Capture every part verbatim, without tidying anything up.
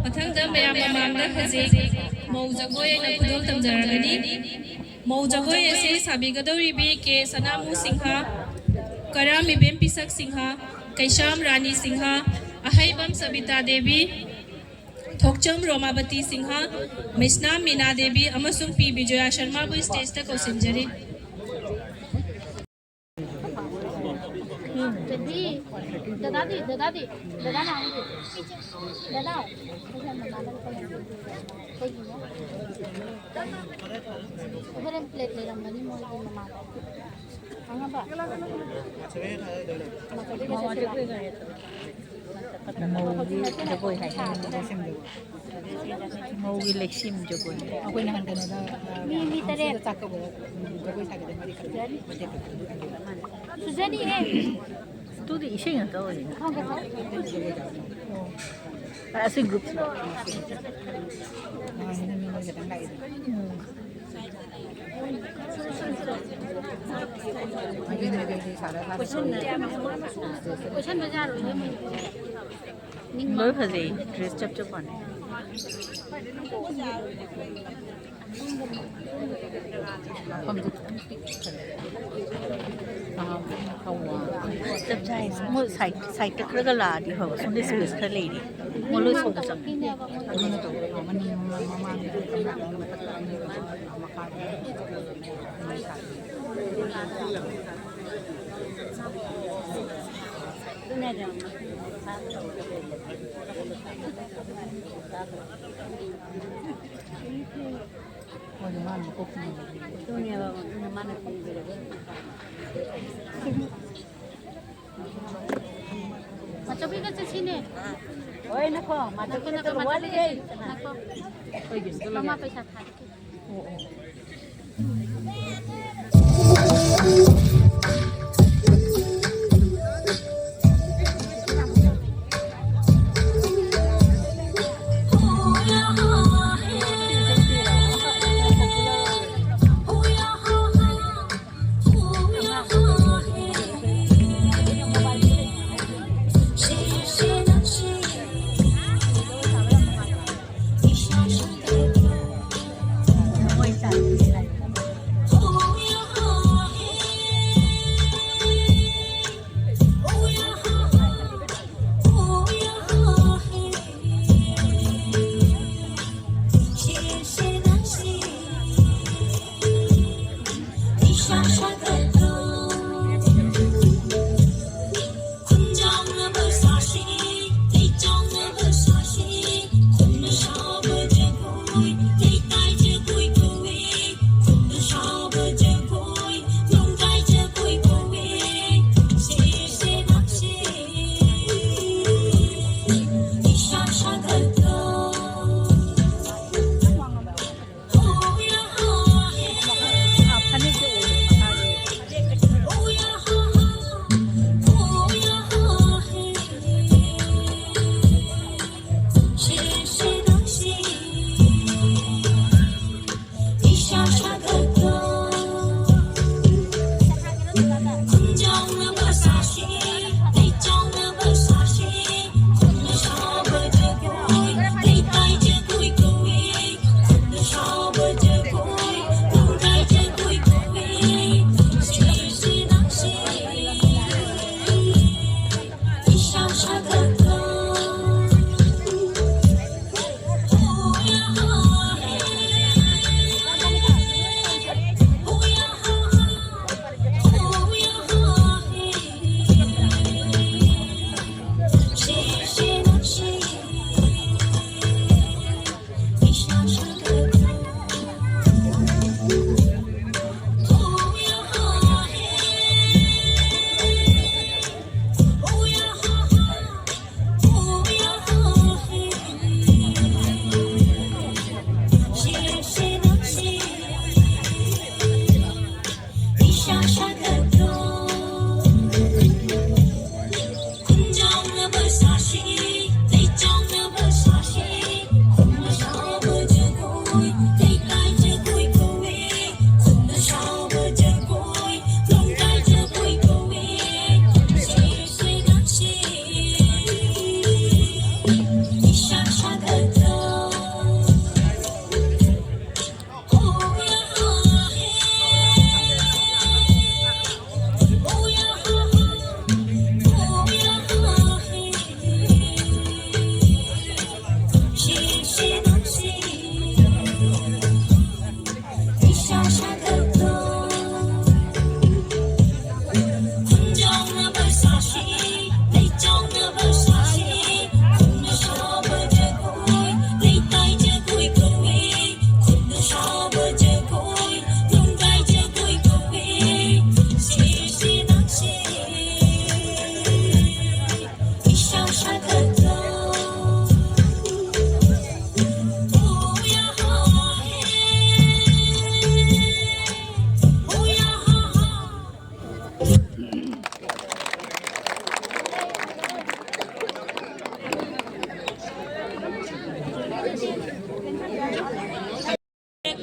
ꯃꯊꯪꯗ ꯃꯌꯥꯝ ꯃꯃꯥꯡꯗ ꯍꯧꯖꯤꯛ ꯃꯧ ꯖꯒꯣꯏ ꯑꯣꯏꯅ ꯈꯨꯗꯣꯜ ꯇꯝꯖꯔꯒꯅꯤ꯫ ꯃꯧ ꯖꯒꯣꯏ ꯑꯁꯤ ꯁꯥꯕꯤꯒꯗꯧꯔꯤꯕꯤ ꯀꯦ ꯁꯅꯥꯃꯨ ꯁꯤꯡꯍ, ꯀꯔꯥꯝ ꯏꯕꯦꯝ ꯄꯤꯁꯛ ꯁꯤꯡꯍ, ꯀꯩꯁꯥꯝ ꯔꯥꯅꯤ ꯁꯤꯡꯍ, ꯑꯍꯩꯕꯝ ꯁꯕꯤꯇꯥ ꯗꯦꯕꯤ, ꯊꯣꯛꯆꯝ ꯔꯣꯃꯥꯕꯇꯤ ꯁꯤꯡꯍ, ꯃꯤꯁꯅꯥꯝ ꯃꯤꯅꯥ ꯗꯦꯕꯤ ꯑꯃꯁꯨꯡ ꯄꯤ ꯕꯤꯖꯣꯌꯥ ꯁꯔꯃꯥꯕꯨ ꯁ꯭ꯇꯦꯖꯇ ꯀꯧꯁꯤꯟꯖꯔꯤ꯫ ꯗꯗꯤ, ꯗꯗꯥꯗꯤ, ꯗꯗꯥꯗꯤ, ꯗꯗꯥꯅ ꯍꯪꯗꯦ꯫ ꯗꯗꯥ, ꯀꯩꯒꯤꯅꯣ? ꯍꯣꯔꯦꯟ ꯄ꯭ꯂꯦꯠ ꯂꯩꯔꯝꯒꯅꯤ ꯃꯣꯏꯒꯤ ꯃꯃꯥꯗ꯫ ꯈꯪꯉꯕ? ꯃꯧꯒꯤ ꯖꯒꯣꯏ ꯍꯥꯏ꯫ ꯃꯧꯒꯤ ꯂꯩꯁꯤꯝ ꯖꯒꯣꯏ꯫ ꯑꯩꯈꯣꯏ ꯅꯍꯥꯟ ꯀꯩꯅꯣꯗ, ꯃꯤ, ꯃꯤ ꯇꯔꯦꯠ꯫ ꯆꯥꯛ ꯀꯧꯕꯗ ꯖꯒꯣꯏ ꯁꯥꯒꯗꯕ ꯃꯔꯤ ꯈꯛꯇ꯫ ꯁꯨꯖꯅꯤꯍꯦ꯫ ꯑꯗꯨꯗꯤ ꯏꯁꯩ ꯉꯥꯛꯇ ꯑꯣꯏꯔꯦ꯫ ꯑꯁꯤ ꯒ꯭ꯔꯨꯞꯁꯤꯔꯣ? ꯎꯝ꯫ ꯀꯣꯏꯁꯟꯕ ꯌꯥꯔꯣꯏꯍꯦ ꯃꯣꯏ꯫ ꯂꯣꯏ ꯐꯖꯩ, ꯗ꯭ꯔꯦꯁ ꯆꯞ ꯆꯞ ꯃꯥꯟꯅꯩ꯫ ꯃꯐꯝꯗꯨ ꯈꯤꯇꯪ ꯄꯤꯛꯈ꯭ꯔꯦ꯫ ꯆꯞ ꯆꯥꯏ꯫ ꯃꯣꯏ ꯁꯥꯏꯠ, ꯁꯥꯏꯠꯇ ꯈꯔꯒ ꯂꯥꯛꯑꯗꯤ ꯐꯕ꯫ ꯁꯣꯝꯗ ꯁ꯭ꯄꯦꯁ ꯈꯔ ꯂꯩꯔꯤ꯫ ꯃꯣꯏ ꯂꯣꯏ ꯁꯣꯛꯄ ꯆꯪꯉꯦ꯫ ꯑꯗꯨꯅ ꯇꯧꯕ ꯃꯅꯤꯡ ꯃꯃꯥꯡ ꯃꯈꯥꯗ꯫ ꯃꯥꯅ ꯃꯀꯣꯛ ꯆꯤꯡꯉꯤꯕ꯫ ꯑꯗꯨꯅꯦꯕ, ꯑꯗꯨꯅ ꯃꯥꯅ ꯆꯤꯡꯕꯤꯔꯒ꯫ ꯃꯥꯆꯧꯕꯤꯒ ꯆꯠꯁꯤꯅꯦ꯫ ꯍꯣꯏ, ꯅꯈꯣ, ꯃꯥꯆꯧꯕꯤꯒ ꯅꯈꯣ, ꯆꯠꯂꯨ, ꯅꯈꯣ, ꯋꯥꯠꯂꯤꯌꯦ꯫ ꯅꯈꯣ꯫ ꯃꯃꯥ ꯄꯩꯁꯥ ꯊꯥꯔꯛꯀꯦ꯫ ꯑꯣ, ꯑꯣ꯫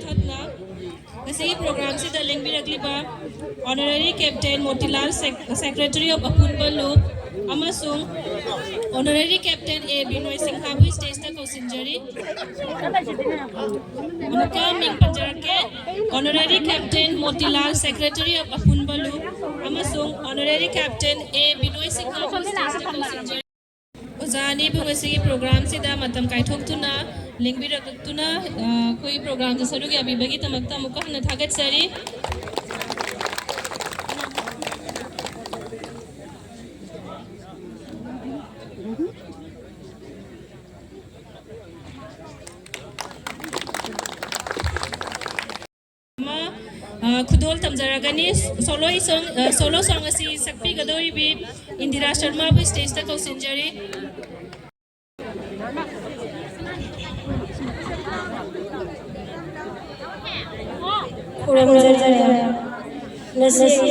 ꯊꯛꯅ ꯉꯁꯤꯒꯤ ꯄ꯭ꯔꯣꯒ꯭ꯔꯥꯝꯁꯤꯗ ꯂꯦꯡꯕꯤꯔꯛꯂꯤꯕ Honorary Captain Motilal, Sec-, Secretary of ꯑꯄꯨꯟꯕ ꯂꯨꯞ, ꯑꯃꯁꯨꯡ Honorary Captain ꯑꯦ ꯕꯤꯅꯣꯏ ꯁꯤꯡꯍꯕꯨ ꯁ꯭ꯇꯦꯖꯇ ꯀꯧꯁꯤꯟꯖꯔꯤ꯫ ꯑꯃꯨꯛꯀ ꯃꯤꯡ ꯄꯟꯖꯔꯛꯀꯦ꯫ Honorary Captain Motilal, Secretary of ꯑꯄꯨꯟꯕ ꯂꯨꯞ, ꯑꯃꯁꯨꯡ Honorary Captain ꯑꯦ ꯕꯤꯅꯣꯏ ꯁꯤꯡꯍꯕꯨ ꯁ꯭ꯇꯦꯖꯇ ꯀꯧꯁꯤꯟꯖꯔꯤ꯫ ꯑꯣꯖꯥ ꯑꯅꯤꯕꯨ ꯉꯁꯤꯒꯤ ꯄ꯭ꯔꯣꯒ꯭ꯔꯥꯝꯁꯤꯗ ꯃꯇꯝ ꯀꯥꯏꯊꯣꯛꯇꯨꯅ ꯂꯦꯡꯕꯤꯔꯛꯇꯨꯅ, ꯑ, ꯑꯩꯈꯣꯏꯒꯤ ꯄ꯭ꯔꯣꯒ꯭ꯔꯥꯝꯗ ꯁꯔꯨꯛ ꯌꯥꯕꯤꯕꯒꯤꯗꯃꯛꯇ ꯑꯃꯨꯛꯀ ꯍꯟꯅ ꯊꯥꯒꯠꯆꯔꯤ꯫ ꯑꯃ, ꯑ, ꯈꯨꯗꯣꯜ ꯇꯝꯖꯔꯛꯀꯅꯤ꯫ Solo song, ꯑ, solo song ꯑꯁꯤ ꯁꯛꯄꯤꯒꯗꯧꯔꯤꯕꯤ ꯏꯟꯗꯤꯔꯥ ꯁꯔꯃꯥꯕꯨ ꯁ꯭ꯇꯦꯖꯇ ꯀꯧꯁꯤꯟꯖꯔꯤ꯫ ꯈꯨꯔꯨꯝꯖꯔꯤ꯫ ꯉꯁꯤꯒꯤ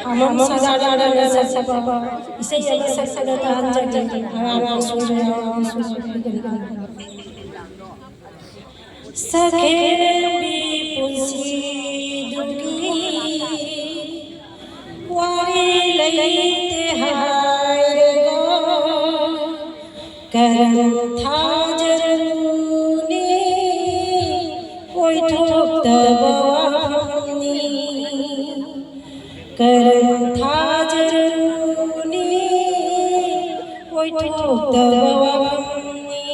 ꯑꯃꯝ ꯁꯖꯥꯅ ꯁꯛꯆꯕ ꯏꯁꯩ ꯑꯃ ꯁꯛꯆꯕ ꯇꯥꯍꯟꯖꯒꯦ꯫ ꯑꯉꯥꯡꯁꯨ ꯌꯥꯎꯔꯒꯁꯨ꯫ ꯁꯛꯍꯦꯟꯕꯤ ꯄꯨꯟꯁꯤꯗꯨꯒꯤ ꯋꯥꯔꯤ ꯂꯩꯇꯦ ꯍꯥꯏꯔꯒ ꯀꯔꯝ ꯊꯥꯖꯔꯨꯅꯤ? ꯑꯣꯏꯊꯣꯛꯇꯕ ꯋꯥꯐꯝꯅꯤ꯫ ꯀꯔꯝ ꯊꯥꯖꯔꯨꯅꯤ? ꯑꯣꯏꯊꯣꯛꯇꯕ ꯋꯥꯐꯝꯅꯤ꯫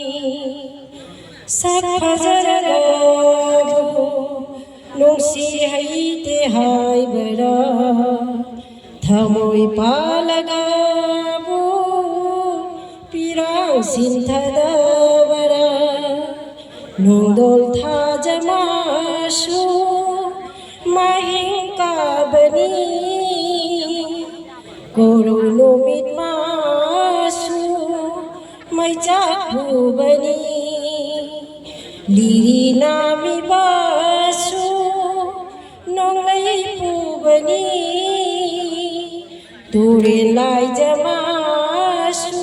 ꯁꯛ ꯐꯖꯔꯒꯕꯨ ꯅꯨꯡꯁꯤ ꯍꯩꯇꯦ ꯍꯥꯏꯕꯔꯥ? ꯊꯃꯣꯏ ꯄꯥꯜꯂꯒꯕꯨ ꯄꯤꯔꯥꯡ ꯁꯤꯟꯊꯗꯕꯔꯥ? ꯅꯣꯡꯗꯣꯜ ꯊꯥꯖ ꯃꯥꯁꯨ ꯃꯍꯤꯡ ꯀꯥꯕꯅꯤ꯫ ꯀꯣꯔꯧ ꯅꯨꯃꯤꯠ ꯃꯥꯁꯨ ꯃꯩꯆꯥꯛ ꯄꯨꯕꯅꯤ꯫ ꯂꯤꯔꯤ ꯅꯥꯝꯃꯤꯕꯁꯨ ꯅꯣꯡꯂꯩ ꯄꯨꯕꯅꯤ꯫ ꯇꯨꯔꯦꯜ ꯂꯥꯏꯖ ꯃꯥꯁꯨ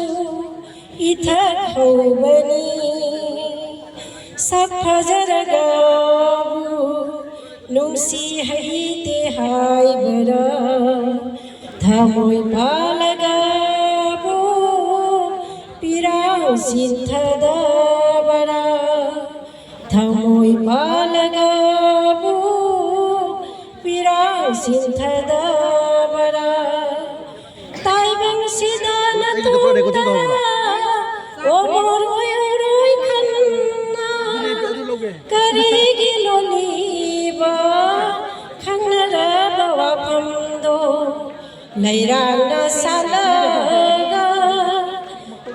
ꯏꯊꯛ ꯍꯧꯕꯅꯤ꯫ ꯁꯛ ꯐꯖꯔꯒꯕꯨ ꯅꯨꯡꯁꯤ ꯍꯩꯇꯦ ꯍꯥꯏꯕꯔꯥ? ꯊꯃꯣꯏ ꯄꯥꯜꯂꯒꯕꯨ ꯄꯤꯔꯥꯡ ꯁꯤꯟꯊꯗꯕꯔꯥ? ꯊꯃꯣꯏ ꯄꯥꯜꯂꯒꯕꯨ ꯄꯤꯔꯥꯡ ꯁꯤꯟꯊꯗꯕꯔꯥ? ꯇꯥꯏꯕꯪꯁꯤꯗ ꯅꯇꯣꯝꯇ ꯑꯣꯃꯣꯔ ꯑꯣꯏꯔꯣꯏ ꯈꯟꯅ ꯀꯔꯤꯒꯤ ꯂꯣꯜꯂꯤꯕ? ꯈꯪꯅꯔꯕ ꯋꯥꯐꯝꯗꯣ ꯂꯩꯔꯥꯡꯅ ꯁꯥꯠꯂꯒ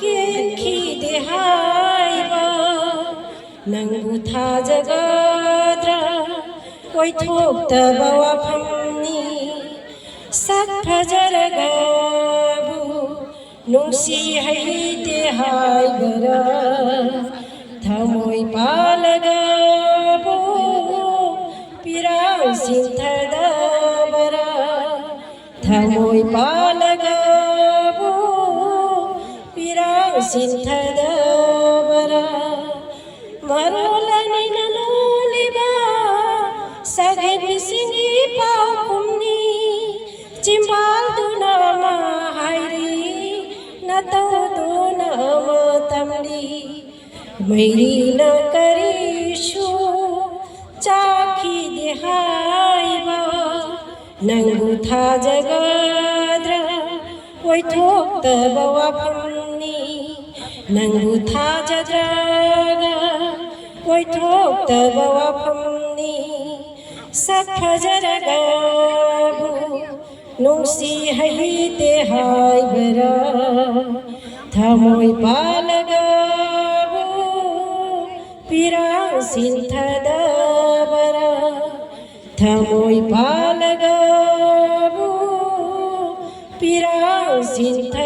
ꯀꯦꯟꯈꯤꯗꯦ ꯍꯥꯏꯕ꯫ ꯅꯪꯕꯨ ꯊꯥꯖꯒꯗ꯭ꯔꯥ? ꯑꯣꯏꯊꯣꯛꯇꯕ ꯋꯥꯐꯝꯅꯤ꯫ ꯁꯛ ꯐꯖꯔꯒꯕꯨ ꯅꯨꯡꯁꯤ ꯍꯩꯇꯦ ꯍꯥꯏꯕꯔꯥ? ꯊꯃꯣꯏ ꯄꯥꯜꯂꯒꯕꯨ ꯄꯤꯔꯥꯡ ꯁꯤꯟꯊꯗꯕꯔꯥ? ꯄꯤꯔꯥꯡ ꯁꯤꯟꯊꯗꯕꯔꯥ? ꯃꯔꯣꯜ ꯑꯅꯤꯅ ꯂꯣꯜꯂꯤꯕ ꯁꯥꯒꯩ ꯃꯤꯁꯤꯡꯒꯤ ꯄꯥꯎꯈꯨꯝꯅꯤ꯫ ꯆꯤꯝꯕꯥꯜꯗꯨꯅ ꯑꯃ ꯍꯥꯏꯔꯤ, ꯅꯇꯧꯗꯨꯅ ꯑꯃ ꯇꯝꯂꯤ꯫ ꯃꯩꯔꯤꯅ ꯀꯔꯤꯁꯨ ꯆꯥꯈꯤꯗꯦ ꯍꯥꯏꯕ ꯅꯪꯕꯨ ꯊꯥꯖꯒꯗ꯭ꯔꯥ? ꯑꯣꯏꯊꯣꯛꯇꯕ ꯋꯥꯐꯝꯅꯤ꯫ ꯅꯪꯕꯨ ꯊꯥꯖꯗ꯭ꯔꯒ ꯑꯣꯏꯊꯣꯛꯇꯕ ꯋꯥꯐꯝꯅꯤ꯫ ꯁꯛ ꯐꯖꯔꯒꯕꯨ ꯅꯨꯡꯁꯤ ꯍꯩꯇꯦ ꯍꯥꯏꯕꯔꯥ? ꯊꯃꯣꯏ ꯄꯥꯜꯂꯒꯕꯨ ꯄꯤꯔꯥꯡ ꯁꯤꯟꯊꯗꯕꯔꯥ? ꯊꯃꯣꯏ ꯄꯥꯜꯂꯒꯕꯨ ꯄꯤꯔꯥꯡ ꯁꯤꯟꯊ